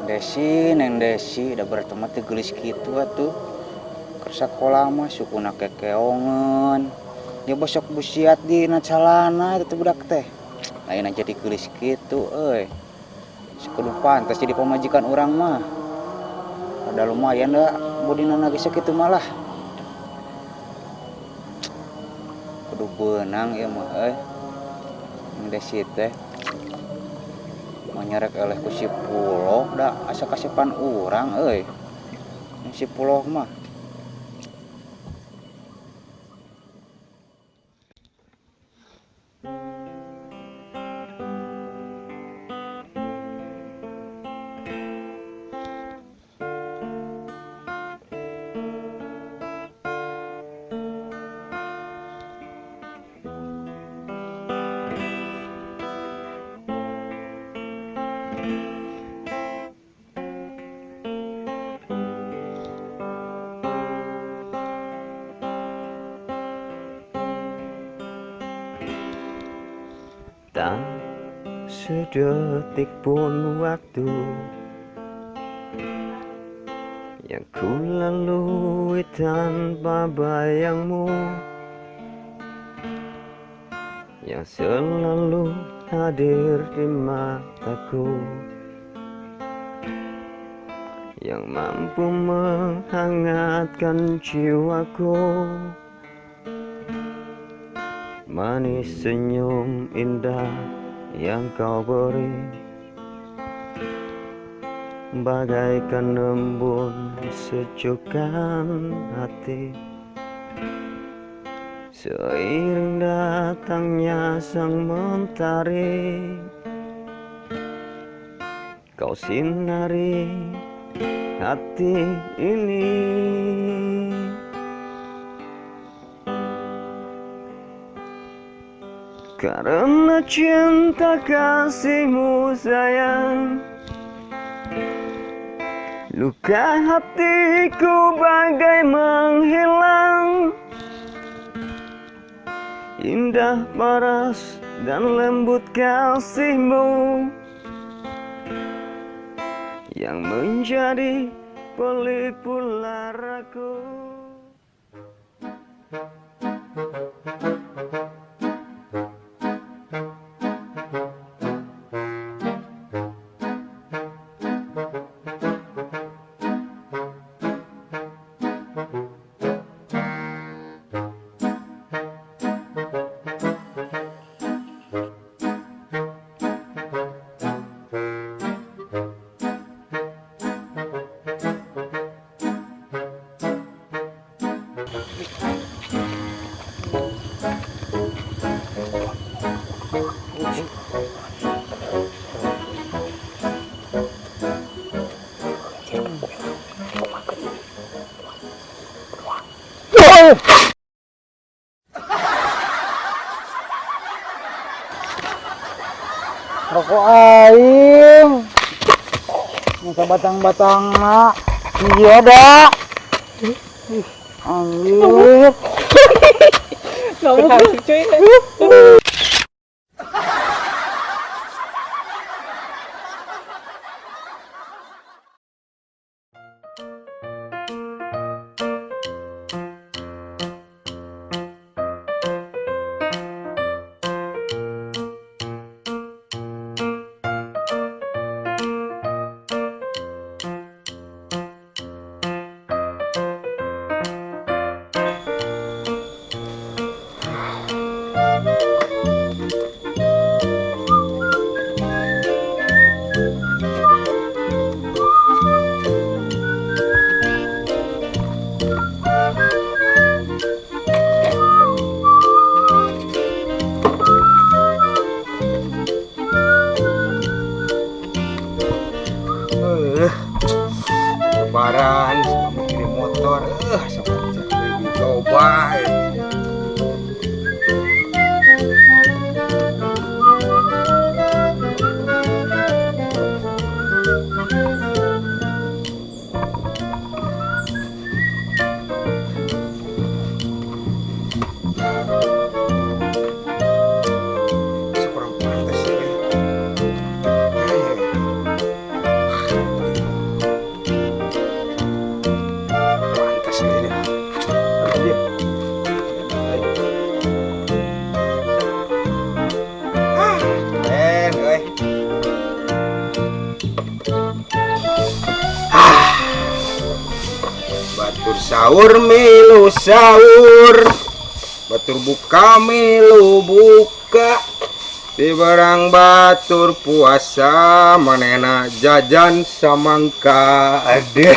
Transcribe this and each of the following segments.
Desi, Neng Desi, da bertemu teh geulis kitu atuh. Keur sakola mah sukuna kekeongan. Ya besok busiat dina calana itu budak teh. Lain jadi geulis kitu euy. Kudu pantas jadi pamajikan urang mah. Ada lumayan da budina ge sakitu malah. Kudu beunang ieu mah euy. Neng Desi teh. Nyerek eleh ku si Puloh da asa kasepan urang euy. Si Puloh mah. Tak sedetik pun waktu yang ku lalui tanpa bayangmu, yang selalu hadir di mataku, yang mampu menghangatkan jiwaku. Manis senyum indah yang kau beri, bagaikan embun sejukkan hati. Seiring datangnya sang mentari, kau sinari hati ini. Karena cinta kasihmu sayang, luka hatiku bagai menghilang. Indah paras dan lembut kasihmu, yang menjadi pelipur laraku. Rokok aing. Masa batang-batangna. Iya da. Ih, anjir. Nggak cuy. Lebaran sama kirim motor, sama cek coba. Kurang pantas ya. Batur sahur milu sahur, batur buka milu buka. Di barang batur puasa manena jajan samangka. Aduh.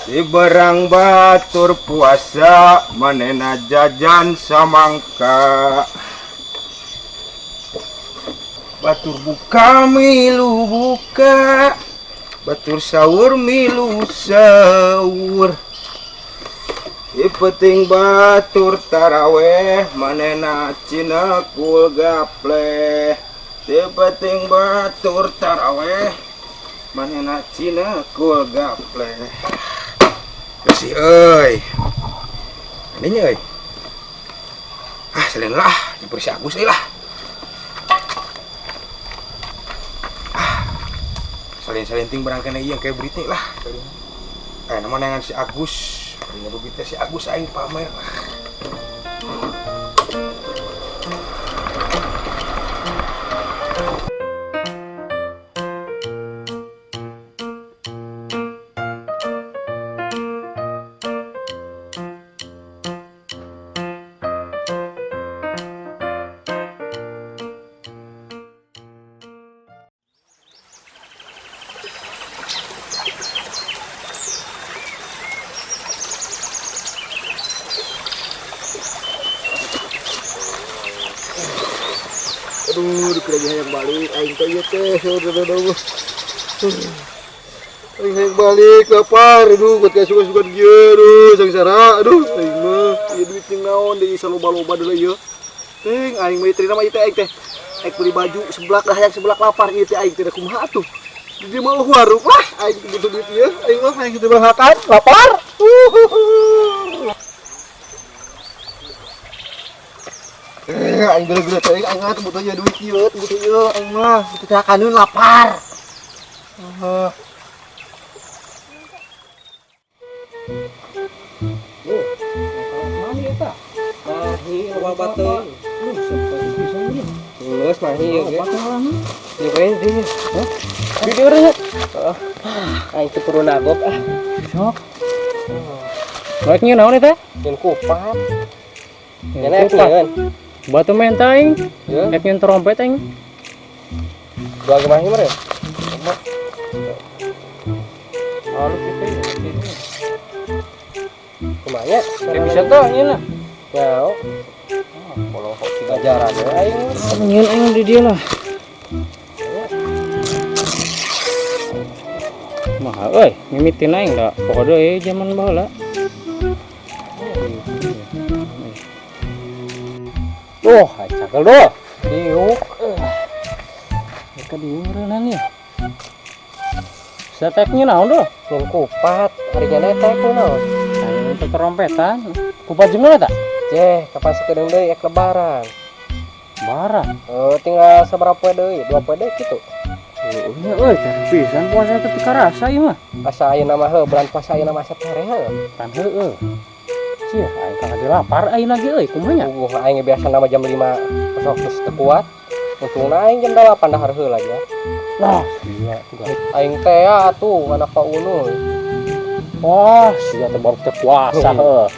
Di barang batur puasa manena jajan samangka. Batur buka milu buka, batur sahur milu sahur. Di penting batur taraweh manena cinekul gapleh. Di penting batur taraweh manena cinekul gapleh. Bersih euy. Aninya euy. Ah, selain lah, nyamper si Agus euy lah. Ah. Salin-salin ting barangkana ieu kayak berita lah. Nama neangan si Agus. Paling begitu si Agus aing pamer. Aduh, dikira hayang balik aing teh ieu teh. Aduh. Aing hayang balik lapar, aduh, buat suka-suka kieu, aduh, sangsara, aduh, aing mah ieu duit jeung naon deui saloba-loba deui ieu. Ting aing mah ieu mah ieu teh aing teh. Aing beli baju seblak dah hayang seblak lapar ieu teh aing teh kumaha atuh. Di mah warung lah aing butuh duit ieu, aing mah hayang kitu makan, lapar. Aing gila-gila teh aing mah butuh ieu duit ieu, butuh ieu aing mah butuh teh kanun lapar. Mana eta? Mahi loba batu. Geus mahi ieu ge. Nyobain deui. Hah? Di dieu urang. Heeh. Aing teu perlu nagok ah. Sok. Rek nyeun naon eta? Nyeun kupat. Nyeun kupat. Batu menta aing. Rek nyeun trompet aing. Dua ge mahi meureun. Halus itu. Kumanya? Kayak bisa tuh nyeun lah. Ya. Kalau ajaran ya aing. Nyeun aing di dia lah. Mahal euy, mimitin aing da poho deui zaman baheula. Duh, cakel doh. Diuk. Ka dieu meureunnan ieu. Sateknya naon doh? Nyeun kupat, ari nya teh naon? Aing teh trompetan. Kupat jeung naon eta? Ceh, kapan sakedeung deui ek lebaran? Lebaran? Tinggal sabaraha poe deui? 2 poe deui kitu. Oh, nya euy, teh pisan puasa teh teu karasa ieu mah. Asa ayeuna mah heuh, bulan puasa ayeuna mah asa tereh heuh. Pan heueuh. Cih, aing kalah lapar ayeuna ge euy, kumaha nya? Aing biasana mah jam 5 sok geus teu kuat. Untungna aing jam 8 dahar heula nya. Nah, sia aing teh atuh anak Pak Unuy. Wah, sia teh baru teh puasa heuh.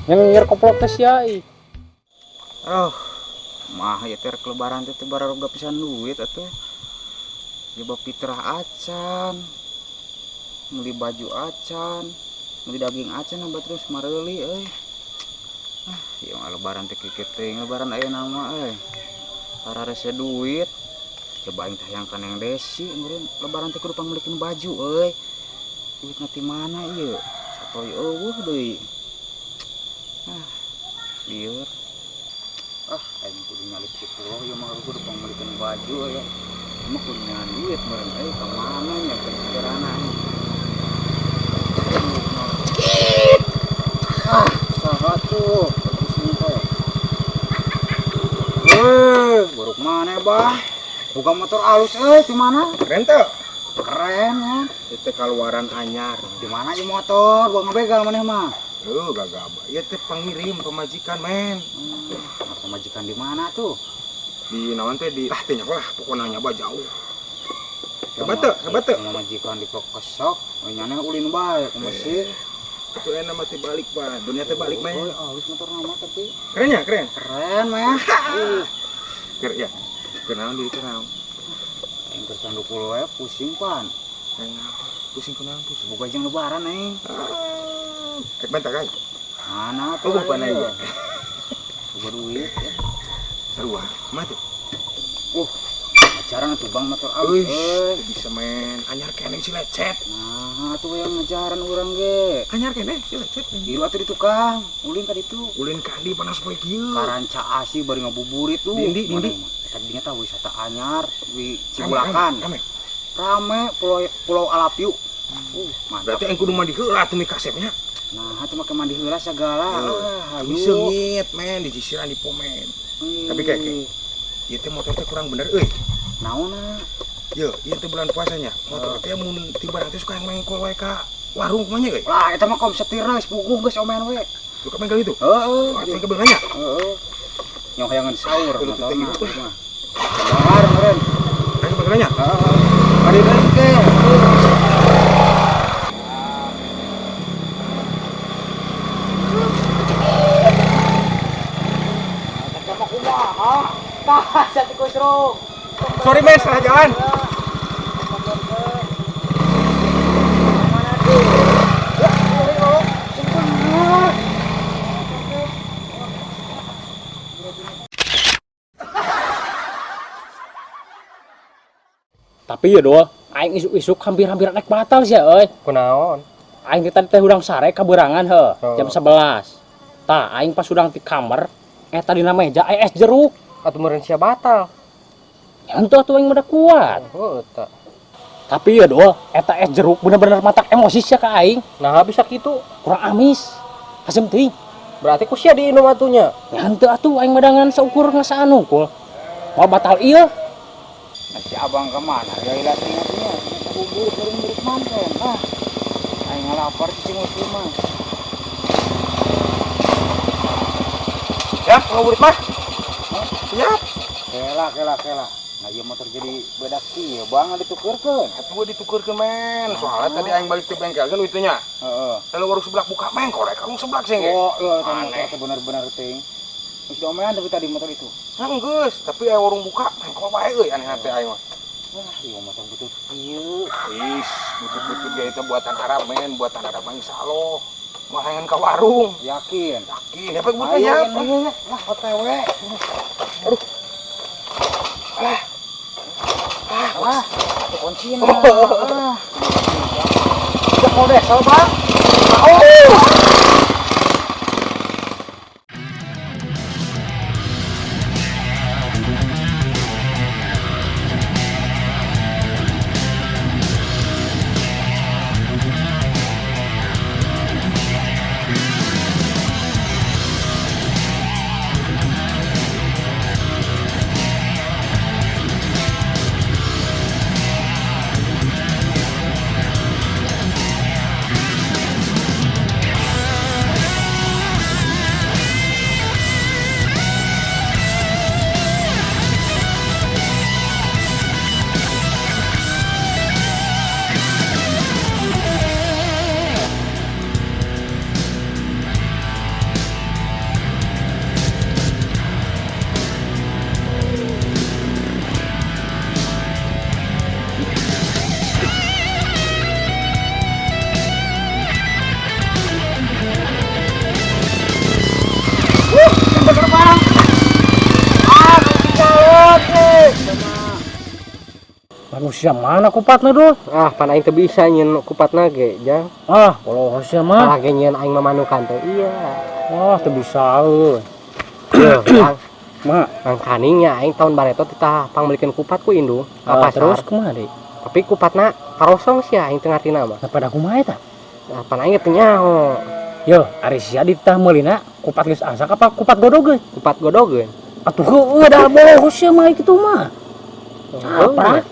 Nyengir koplok teh sia ih. Oh, mah ieu teh rek lebaran teh teu baroga pisan duit atuh. Coba fitrah acan, beli baju acan, beli daging acan nambah terus mareuli euy. Ah, ieu mah lebaran teh kieu teh, lebaran ayeuna mah euy. Para rese duit. Coba aing teh hayang ka Neng Desi meureun lebaran teh kudu pangmeulikeun baju euy. Duitna ti mana ieu? Satoy eueuh deui. Ah, lieur. Ah, aing kudu nyalip si Puloh ieu mah kudu pangmeulikeun baju euy. Mah kudu nyahan duit meureun euy ka mana nya pikiranna. Ah, saha tuh pusing teh. Buruk mana bah? Buka motor alus euy di mana? Keren teu? Keren ya. Itu keluaran anyar. Di mana ieu motor? Gua ngebegal maneh mah. Heuh, gagabah. Ieu teh pangirim pamajikan, men. Pamajikan di mana tuh? Di naon teh di ah teh nyaho lah, pokona nya bah jauh. Hebat teu? Hebat teu? Majikan dipekesok, nyane ulin bae ke Mesir. Atuh enak mah teh balik, Pak. Dunia teh balik, mah. Oh, halus motor nama tapi. Keren ya, keren. Keren, mah. Keren ya. Kenaon diri kenaon. Aing keur candukul we pusing pan. Kenapa? Pusing kunaon pusing? Buka jeung lebaran aing. Rek bentar kan? Mana tuh? Oh, bukan aing. Boga duit ya. Sarua, mah tuh. Ajaran atuh Bang motor alus euy. Bisa main anyar keneh si lecet. Nah, atuh yang ngejaran urang ge. Anyar keneh si lecet. Ieu atuh di tukang, ulin tadi tuh. Ulin kandi panas poe kieu. Karanca asi bari ngabuburit tuh. Dindi, dindi. Tadinya tahu wisata anyar di Cibulakan. Rame. Rame Pulau Alapiu. Mantap. Berarti aing kudu mandi heula atuh mikasepnya. Nah, atuh make mandi heula sagala. Ah, hayu. Seungit men disisiran di pomen. Tapi kayak ieu teh motor teh kurang bener euy. Naonna? Ye, ieu teh bulan puasanya. Motor teh mun tiba teh suka mengkol wae ka warung kumanya euy. Lah eta mah kom setirna geus puguh geus omean we. Lu ka bengkel itu? Heeh. Atuh ka bengkelnya? Heeh. Nyong hayangan sahur motorna. Dahar meureun. Ayo bengkelnya? Heeh. Bari deui ke. Sorry mes, salah jalan. Tapi ya doh, aing isuk-isuk hampir-hampir naik batal sih ya, euy. Kunaon? Aing tadi teh hudang sare kaberangan heuh, jam 11. Tah, aing pas hudang di kamar, eta dina meja aya es jeruk. Atuh meureun sia batal. Nyantuh atuh aing mah kuat. Heuh eta. Tapi ya doh, eta es jeruk bener-bener matak emosi sia ka aing. Nah, bisa kitu. Kurang amis. Asem teuing. Berarti ku sia diinum atunya. Nyantuh atuh aing madangan saukur ngasaan hungkul. Mau batal ieu. Nah, si abang kemana? Ya ilah tinggalnya. Bubur burung-burung manten. Ah, aing ngalapar cicing muslimah. Ya, ngabuburit mah. Siap. Kela, kela, kela. Nah, ieu motor jadi bedak kieu, Bang, ditukeurkeun. Atuh ditukeurkeun, men. Soalnya tadi aing balik ke bengkel kan itunya. Heeh. Lalu warung sebelah buka, men, korek warung sebelah sih ge. Oh, iya, motor teh bener-bener teuing. Geus diomean tapi tadi motor itu. Nah, geus, tapi aya warung buka, mengkol bae euy aneh teh aing mah. Wah, ieu motor butut kieu. Ih, butut-butut ge itu buatan Arab, men, buatan Arab mah insyaallah. Moal hayangan ka warung. Yakin? Yakin, ya bututnya. Lah, OTW. Aduh. Alah. Ah, atuh kuncina. Ah. Udah mau deh, sama Bang. Oh. Manusia mana kupatna dul? Ah, pan aing teu bisa nyeun kupatna ge, Jang. Ah, kalau sia mah. Malah ge nyeun aing mamanukan teh. Iya. Wah, teu bisa euy. Jang. Ma, mangkaningnya aing tahun bareto titah pangmeulikeun kupat ku indung ka pasar. Terus kumaha deui? Tapi kupatna karosong sia aing teu ngartina mah. Nah, pada kumaha eta? Nah, pan aing teu nyaho. Yo, ari sia dititah meulina kupat geus asak apa kupat godogeun? Kupat godogeun. Atuh heueuh da bohong sia mah kitu mah. Apa?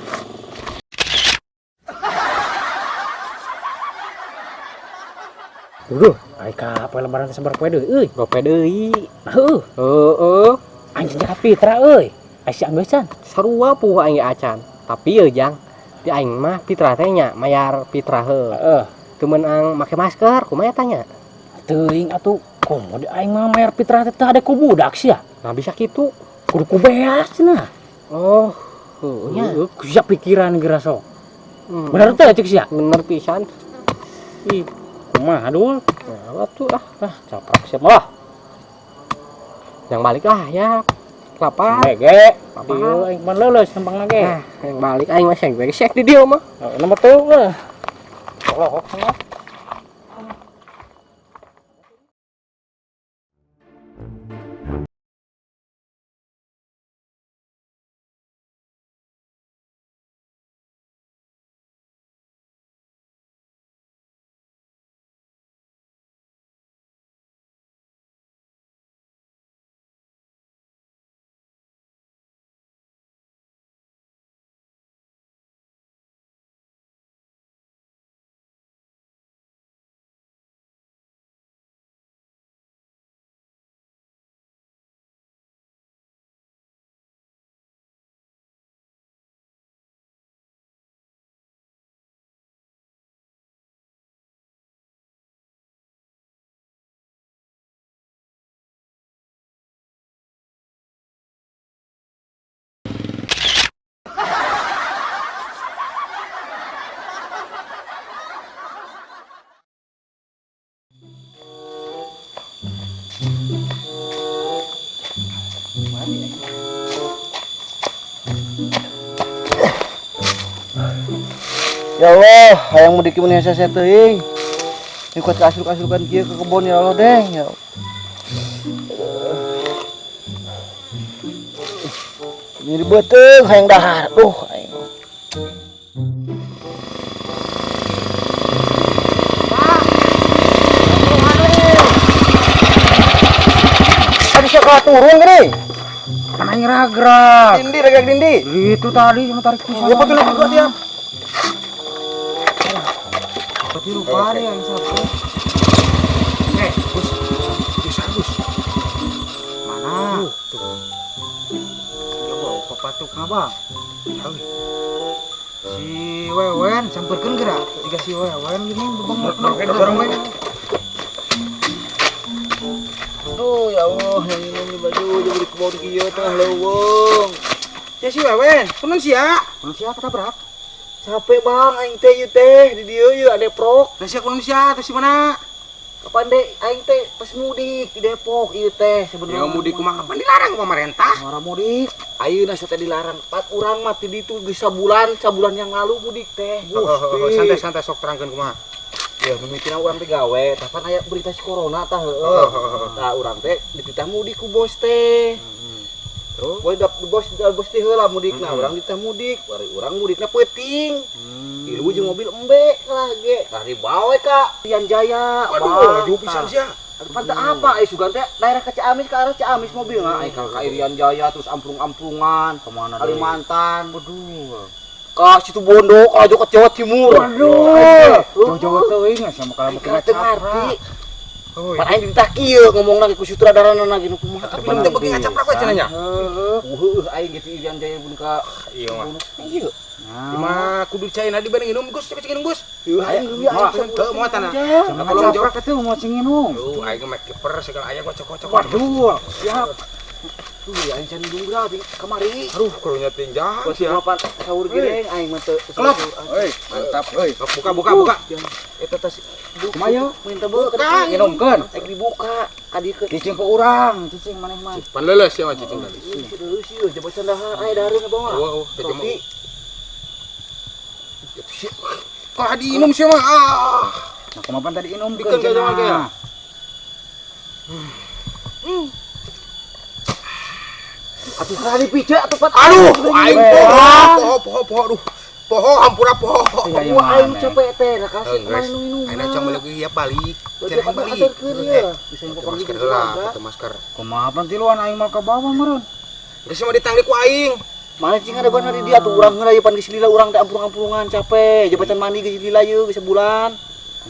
Duh, ai ka poe lebaran teh sabar poe deui euy. Gope deui. Heueuh. Heueuh. Anjing zakat fitrah euy. Ai si anggeus can. Sarua puguh aing ge acan. Tapi ye Jang, Di aing mah fitrah teh nya mayar fitrah heuh. Heeh. Teu meunang make masker, kumaha eta nya? Teuing atuh komo di aing mah mayar fitrah teh teu ada ku budak sia. Nah bisa kitu. Kudu ku beas cenah. Oh, heuh nya. Heeh, ku sia pikiran geura sok. Bener teh cek sia? Bener pisan. Ih, kumaha dul? Nah, atuh ah. Ah, caprak siap lah. Yang balik lah ya. Kelapa. Bege. Apa? Ieu aing pan leuleus nempang ge. Nah, yang balik aing mah seng begesek di dieu mah. Heeh, nomor teu lah. Lohok sama. Ya Allah, hayang mudik mun hese teuing. Ikut kasur-kasukan kieu ke kebon ya Allah deh. Ya. Nyeri beuteung hayang dahar. Duh aing. Aduh sok turun geuning. Kan aing ragrag. Dindi ragrag dindi. Itu tadi sama tarik pisan. Ya betul juga dia. Berarti lupa deh yang satu. Gus. Gus Agus. Mana? Tuh. Ya bau papatukna bang. Si Wewen samperkeun geura. Jika si Wewen gini bebang Dorong we. Aduh ya Allah, yang minum di baju jadi di kebon kieu tengah leuweung. Ya si Wewen, kunaon sia? Kunaon sia ketabrak? Capek bang, aing teh ieu teh di dieu ieu ada prok. Lah sia kunaon sia teh si mana? Kapan deh aing teh pas mudik di Depok ieu teh sebenarnya. Ya mudik kumaha kapan dilarang ku pamarentah? Ora mudik. Ayeuna teh dilarang. Pat urang mah ti ditu geus sabulan yang lalu mudik teh. Gusti. Santai-santai sok terangkeun kumaha. Ya mimitina urang teh gawe, tah pan aya berita si corona tah heueuh. Tah urang teh dititah mudik ku bos teh. Terus? Boy dap bos teh heula mudikna, urang dititah mudik, bari urang mudikna peuting. Ilu jeung mobil embe lah ge. Tah dibawa ka Rian Jaya. Waduh, laju pisan sia. Aduh, pan teu apa ai sugan teh daerah ke Ciamis ke arah Ciamis mobil nah ai ka Irian Jaya terus amplung-amplungan kemana Kalimantan. Waduh. Ka Situbondo, ka ke Jawa Timur. Waduh. Jauh-jauh teuing sama kalau teu ngarti. Pan aing dititah kieu ngomongna ku sutradarana ge nu kumaha. Tapi nu teu beuki ngacaprak we cenah nya. Heeh. Heueuh aing ge ti Irian Jaya pun ka Iya mah. Ieu. Mah kudu caina di bareng minum Gus, cek minum Gus. Heueuh aing teu moal tanah. Kalau jauh teh mau sing minum. Tuh aing mah kiper segala aya gua cokok-cokok. Waduh, siap. Tuh aing can minum geura kamari. Aduh, karunya tinjang sia. Bapak sahur geuning aing mah teu. Klop. Euy, mantap euy. Buka buka buka. Eta tas kumaha yeuh? Minta buka. Minumkeun. Ek dibuka ka dieu ke. Cicing ke urang, cicing maneh mah. Pan leuleus sia mah cicing tadi. Leuleus ieu jaba can dahar aya dahareun bawa. Oh, roti. Kok diinum sia mah. Ah. Nah, kumaha pan tadi inumkeun Bikeun ka jaman ge. Atuh kali pice atuh pan. Aduh, aing poho poho aduh. Poho hampura poho. Wah, aing capek teh, nah kasih kemarin minum. Aing cang balik ieu balik. Cenah balik. Bisa yang papanggih masker heula, pakai masker. Kumaha pan tiluan aing mal ka bawah meureun. Geus mah ditangli ku aing. Mana cing ada di dia tuh urang heula ieu pan geus lila urang teh ampurung-ampurungan capek. Jabatan mandi geus lila ieu geus sebulan.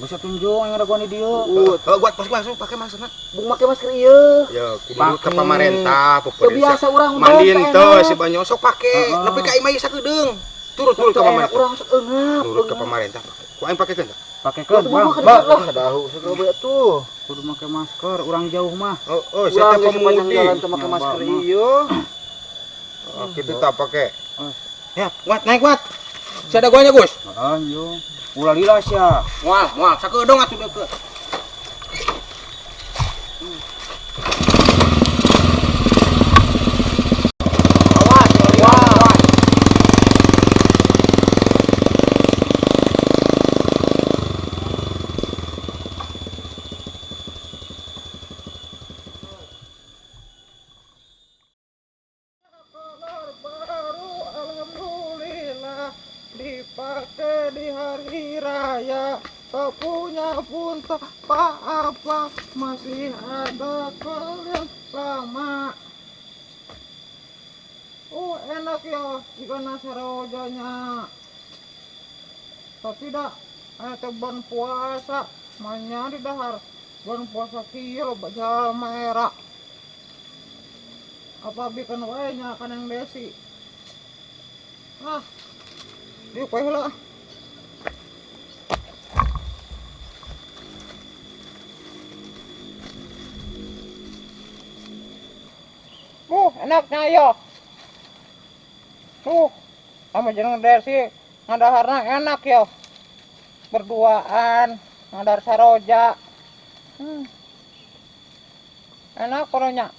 Bisa tunjung aing ada di dieu. Heuh, buat pas langsung pakai maskerna. Bung make masker ieu. Ya, kudu ke pamarentah, biasa urang mandi teu si banyosok pake, nepi ka imah ieu sakedeung. Turut turut ke Enak pemerintah. urang seungap. Nurut ke pemerintah. Ku aing pakekeun tah? Pakekeun, Bang. Bang, dahu segala tuh. Kudu make masker, urang jauh mah. Oh, oh, saya Urang teh ge sepanjang pemudi. jalan teu make masker ieu. Oh, kitu tah pake. Oh. Ya, Wat naik Wat. Sia ada goanya, Gus. Anjung. Ulah lila sia. Moal, moal, sakeudong atuh deukeut. Awas, awas. Baru alhamdulillah dipakai di hari raya, tak punya pun tak apa-apa, masih ada kalian lama. Oh enak ya jika nasarojanya, tapi dah ada bulan puasa mainnya di dahar bulan puasa kieu loba jalma era apa bikin wae nya kan yang desi. Ah, diuk wae heula. Enaknya yo. Tuh, sama jeneng desi ngadaharna enak yo. Berduaan, ngadar saroja. Enak pokoknya.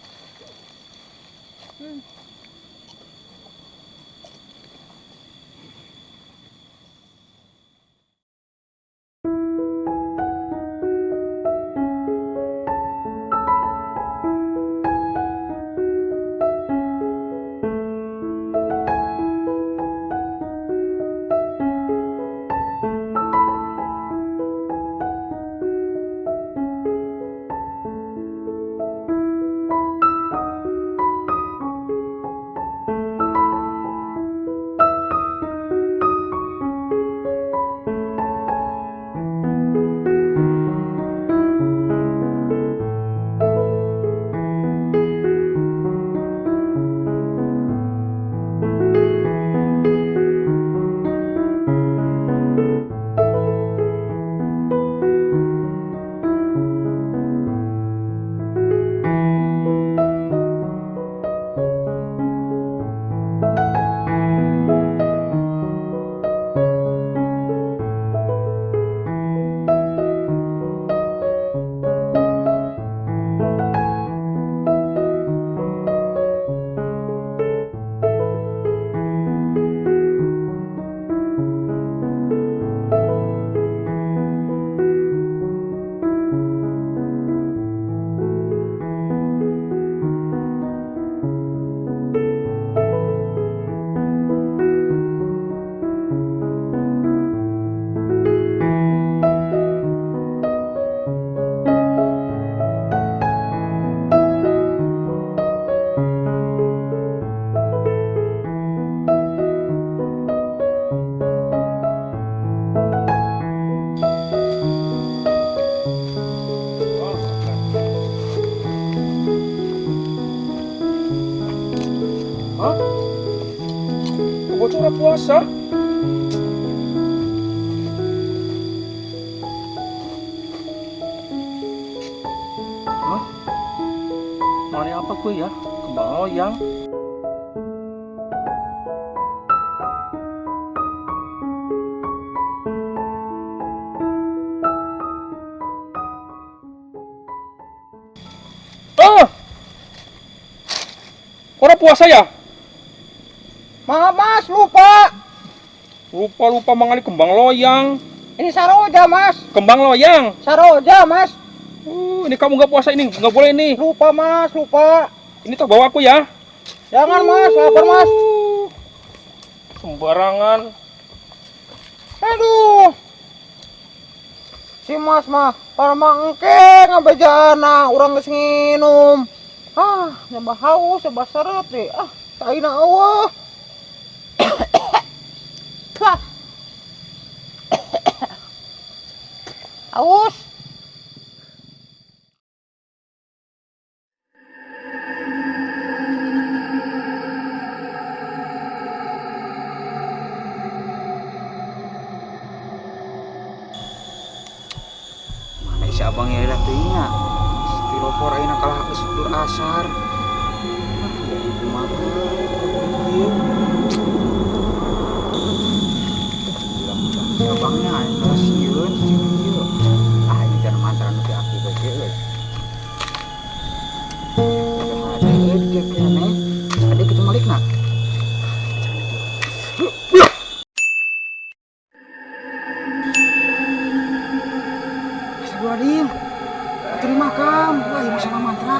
Hah? Bocor puasa? Hah? Mari apa gue ya? Kembang loyang. Oh! Kok puasa ya? Maaf mas, lupa. Lupa-lupa mengali kembang loyang. Ini saroja mas. Kembang loyang. Saroja mas. Ini kamu nggak puasa ini, nggak boleh ini. Lupa mas, lupa. Ini tak bawa aku ya. Jangan mas, lapar mas. Sembarangan. Aduh. Si mas mah, para mangke ngabejana, urang geus nginum. Ah, nyoba haus, nyoba seret deh. Ah, taina eueuh. Aus. Abang ya lah teuing nya. Stiropor ayeuna kalah geus dur asar. Ah, ya kumaha ieu. Si abangnya aing kalah sieun si ieu. Ah, ini jangan mantra nu ti aki we ge euy. Ada euy di keneh. Ada kitu malikna. Astagfirullahaladzim. Atuh di makam. Wah, ieu mah salah mantra.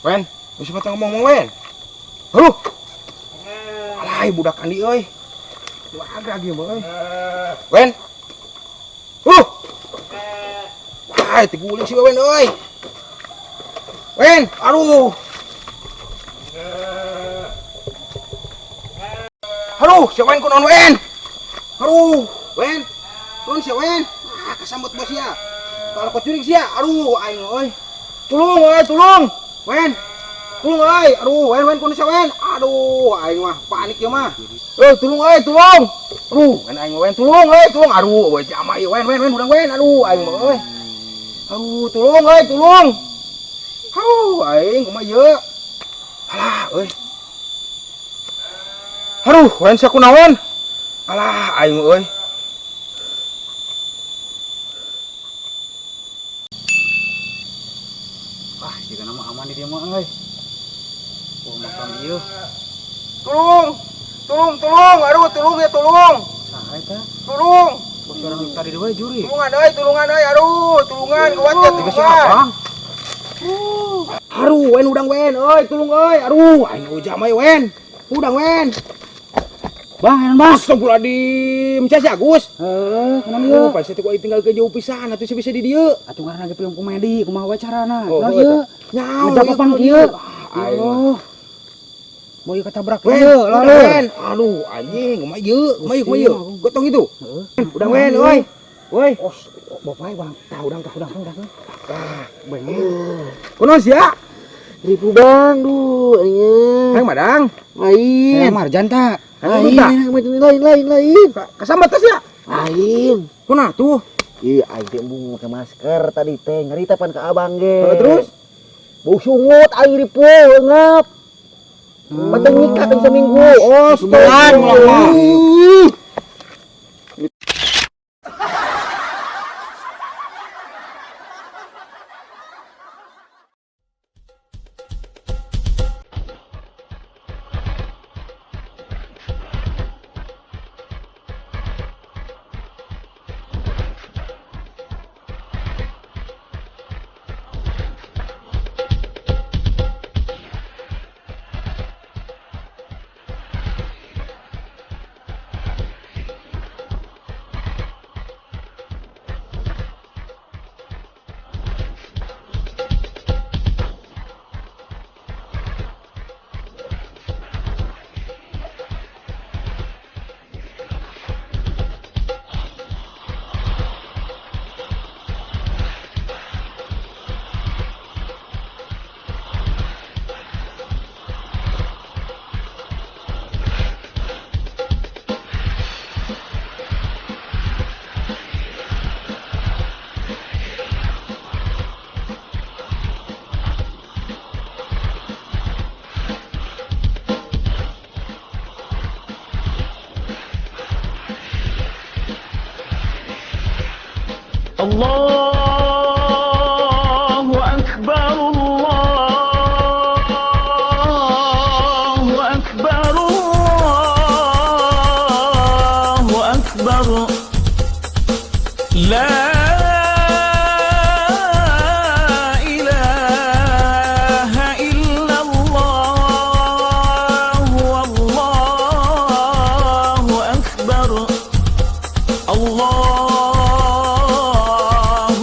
Wen, geus mah ngomong Wen. Aduh. Alai budak Andi euy. Wah, agrag ieu mah euy. Wen. Wah, tiguling si Wen euy. Wen, aduh. Aduh, si Wen kunaon Wen? Aduh, Wen. Turun si Wen. Ah, kesambut bos ya. Kalau kau curig sia. Aduh, aing euy. Tulung euy, tulung. Wen. Tulung euy. Aduh, Wen, Wen kunaon si Wen? Aduh, aing mah panik ieu mah. Euy, tulung euy, tulung. Aduh, Wen aing mah Wen, tulung euy, tulung. Aduh, euy jama ieu Wen, Wen, Wen, urang Wen. Aduh, aing mah euy. Aduh, tulung euy, tulung. Aduh, aing kumaha ieu? Alah, euy. Aduh, Wen sia kunaon? Alah, aing mah euy. Ah, jika nama aman di dia mah euy. Oh, makam ieu. Tulung. Tulung, tulung. Aduh, tulung ya, tulung. Saha eta? Tulung. Bocoran tadi deui juri. Tulungan euy, tulungan euy. Aduh, tulungan gawat ya, Tiga si tulungan. abang. Aduh, Wen udang Wen, euy, tulung euy. Aduh, aing ujam euy Wen. Udang Wen. Bang, enak bang. Astagfirullahaladzim, sia si Agus. Heeh, kunaon ieu? Aduh, pasti teh ku aing tinggal ke jauh pisan atuh sia bisa di dieu. Atuh ngaranna ge film komedi, kumaha wae carana? Oh, Kunaon heuh, ieu? Nyaho, Ngejap ieu apaan kunaon kieu? ieu? Ah, aing mah. Allah. Mau ieu ketabrak Wen, ieu, udang, lalu. Wen. Aduh, anjing, kumaha ieu? Kumaha ieu, kumaha ieu? Gotong itu. Heeh. Udang Wen, euy. Woi. Oh, bapak bang. Tah udang, tah udang. Udang. Tah. Bengek. Kunaon sia? Ribu bang, duh, aing. Hayang madang. Lain. Hayang marjan ta. Hayang Lain, ta. lain, lain, lain. Kasambat teh sia. Lain. Kunaon tuh? Ih, aing teh embung make masker tadi teh nyarita pan ke abang ge. Heeh, terus? Bau sungut aing ripu ngap. Pateng nikah teh seminggu. Oh, sebulan ulah mah. Ih. Allahu Akbar, Allahu Akbar, Allahu Akbar. La ilaha illallah, wallahu akbar. Allahu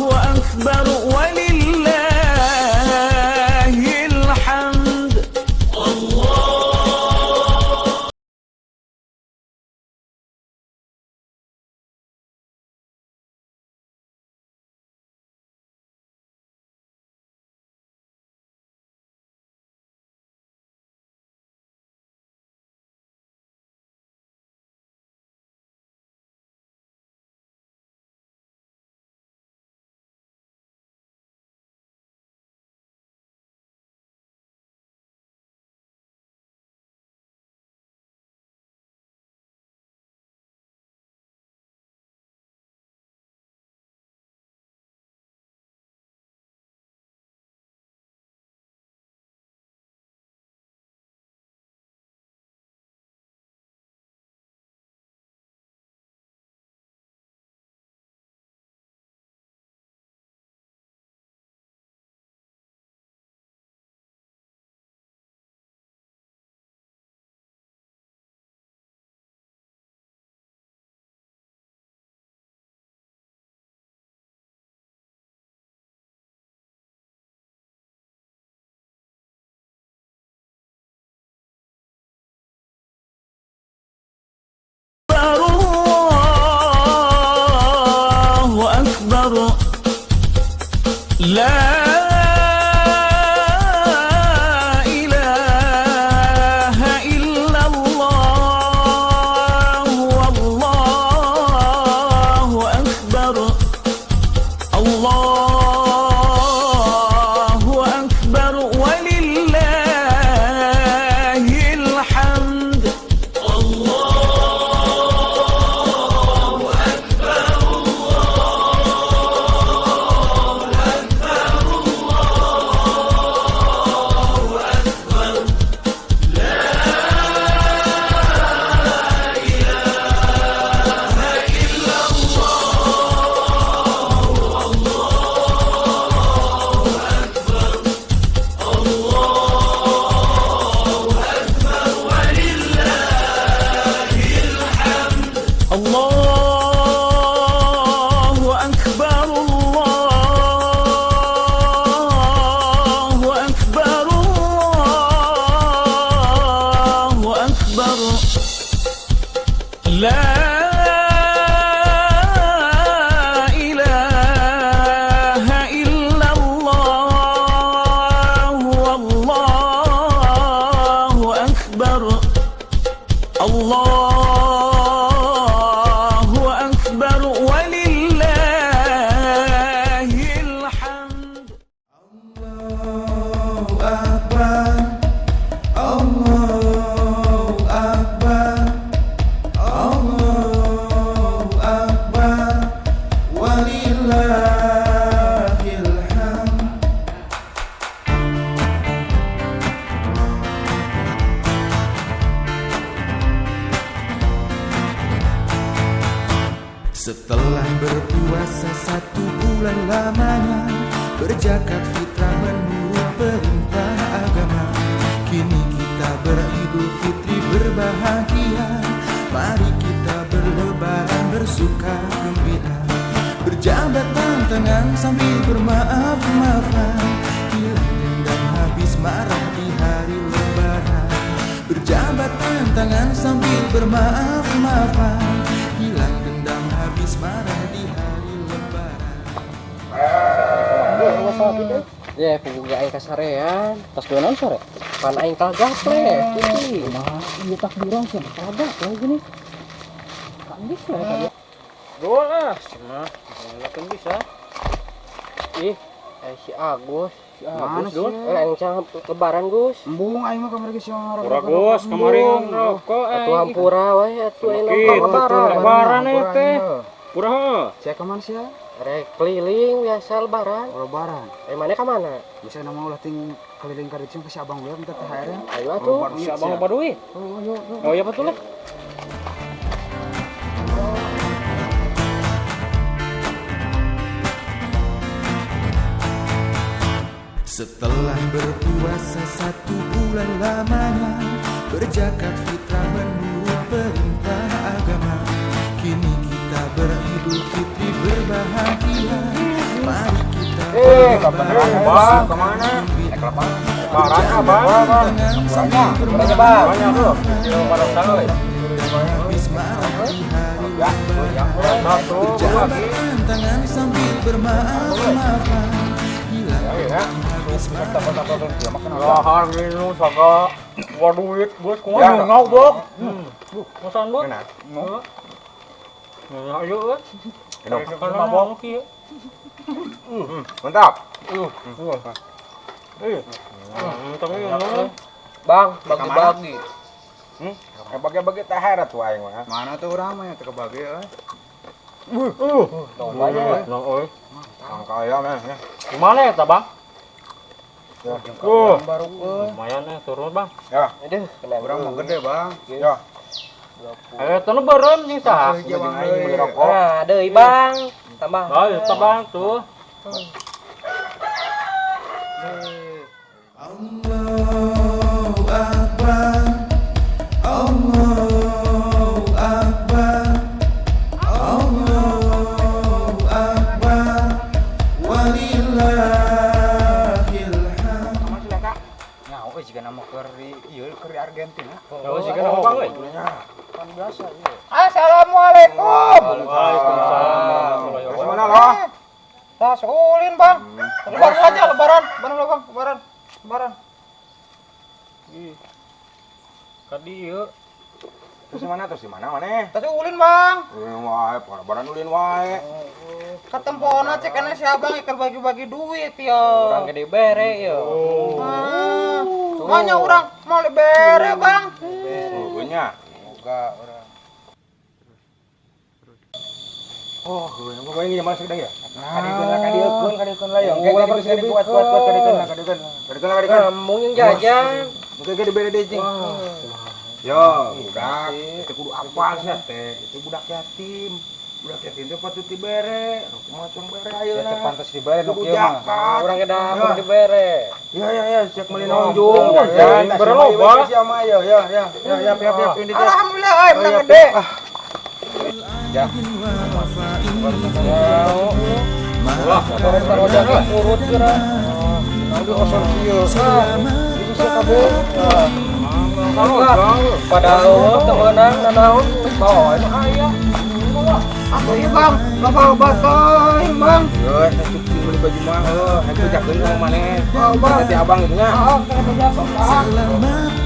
Akbar, Allahu Akbar, Allahu Akbar, walillahil hamd. Setelah berpuasa 1 bulan lamanya, berzakat fitrah menurut perintah agama. Kini kita beridul fitri berbahagia. Mari kita berlebaran bersuka gembira. Berjabat tangan sambil bermaaf-maafan. Hilang dendam habis marah di hari lebaran. Berjabat tangan sambil bermaaf-maafan. Hilang dendam habis marah di hari lebaran. Ya, puguh aing kasarean. Tas dua naon sore? Pan aing kagak le, cuci. Mah, ieu takbiran sih kagak le gini. Kan bisa ya tadi. Dua ah. Mah, kan bisa. Ih, si Agus. Si Agus, Dul. Aing can lebaran, Gus. Embung aing mah kamari geus ngarokok. Pura Gus, kemarin rokok Atuh hampura wae atuh aing Sakit. lebaran. Lebaran ya teh. Pura heuh. Sia ka mana sia? Rek keliling biasa lebaran. Lebaran. Mana ka mana? Bisa nama ulah ting keliling ka dieu ke si Abang we minta THR. Ayo atuh. Si Abang loba duit. Oh iya betul lah. Setelah berpuasa 1 bulan lamanya, berzakat fitrah menurut perintah agama. Kini kita beridul fitri berbahagia. Mari kita berlebaran Bang, kemana? Lebaran abang. Banyak Banyak tuh. Habis marah di hari lebaran. Satu, dua, Berjabat tangan sambil bermaaf-maafan. Hilang habis marah. Lahar minum saga. Wah duit, bos. Kumaha ngau, Bok? Masan, Bok? Enak. Ayo, eh. Mabok kieu. Mantap. Tapi Bang, bagi-bagi. Bagi-bagi THR atuh aing mah. Mana tuh urang mah teu kebagi euy. Banyak. Nong euy. Kang kaya mah ya. Gimana ya, Bang? Ya. Baru lumayan ya turun, Bang. Ya. Aduh, kena Urang mah gede, Bang. Ya. Ayo teu beureum jeung saha? Jeung aing beli rokok. Nah, deui Bang. Tambah. Oh, eta Bang tuh. Allahu Akbar, Allahu Akbar, Allahu Akbar, walillahil hamd. Nyaho euy jiga nama keur di ieu keur di Argentina. Oh, siga nama Bang euy. Pan biasa ieu. Assalamualaikum. Waalaikumsalam warahmatullahi Terus wabarakatuh. mana loh? Tas ulin, Bang. Lebaran aja lebaran. Lebaran, Bang. Lebaran. Lebaran. Ih. Ka dieu. Terus di mana maneh? Tas ulin, Bang. Ulin wae, lebaran ulin wae. Ketempona cek ene si Abang ikan bagi-bagi duit ya. Urang gede bere ya. Ah, Banyak orang mau dibere, Bang. Oh, nya. Boga urang. Oh, gue ini masuk dah ya. Kadiekeun lah, kadiekeun, kadiekeun lah ya. Engke kadiekeun kuat kuat kuat kadiekeun lah, kadiekeun. Kadiekeun lah, kadiekeun. Mungkin jajan. Mungkin ge dibere deui cing. Yo, budak, itu kudu apal sia teh. Itu budak yatim. Budak yatim teh patut dibere. Nu kumaha cong bere ayeuna. Ya teh pantes dibere nu Kudu kieu mah. zakat. Urang ge dah kudu dibere. Ya ya ya, siap meuli naon jung. Ya, bere loba. Sia mah yo ya ya ya ya piap piap ini teh. Alhamdulillah, euy, menang gede. Ya. Urut geura. Padahal teu meunang nanaon geus bawa we aya. Atuh ieu, Bang. Loba-loba teuing, Bang. Yo, cukup beli baju mah heuh, hayang bejakeun ka maneh. Oh, Bang. Teh abang gitu nya. Oh, kena bejakeun, Bang. Selamat